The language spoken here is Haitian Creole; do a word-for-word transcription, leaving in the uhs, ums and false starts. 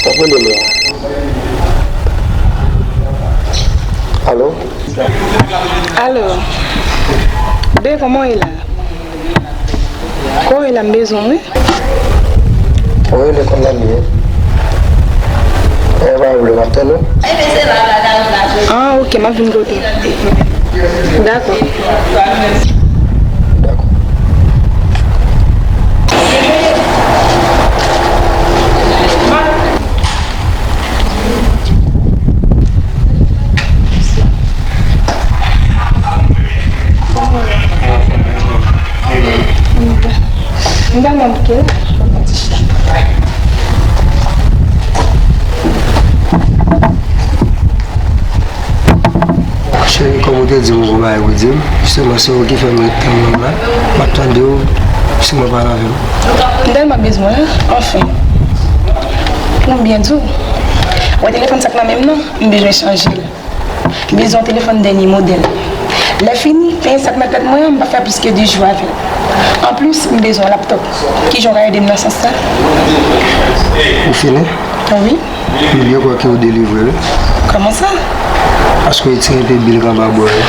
W ap rele lè a. Alo? Alo. Be, kòman w ye la? Kòman w ye la, m bezwen w wi. Wi, lekòl la m ye. E pa pwoblèm, m ap tann ou. Ah, ok, m ap vin kote w. Dakò. Dakò. M pa manke la. Cheri, kòm ou te di m ou gon bagay pou di m, jisteman se ou ki fè m ret tann nan la. M ap tande w, jisteman pale avè m. M tèlman bezwen l, anfen. Pou m byen di w, wè telefòn sa k nan men m nan, m bezwen chanje l. M bezwen yon telefòn dènye modèl. Lè fini, penyen sa k nan tèt mwen an, m p ap fè plis ke de jou avè l. Anplis, m bezwen yon laptòp. Kijan w ka ede m nan sans sa? Ou fini? Wi. M byen kwè ke w delivre wi. Kòman sa? Paske w retire enpe bil k anba bò yo.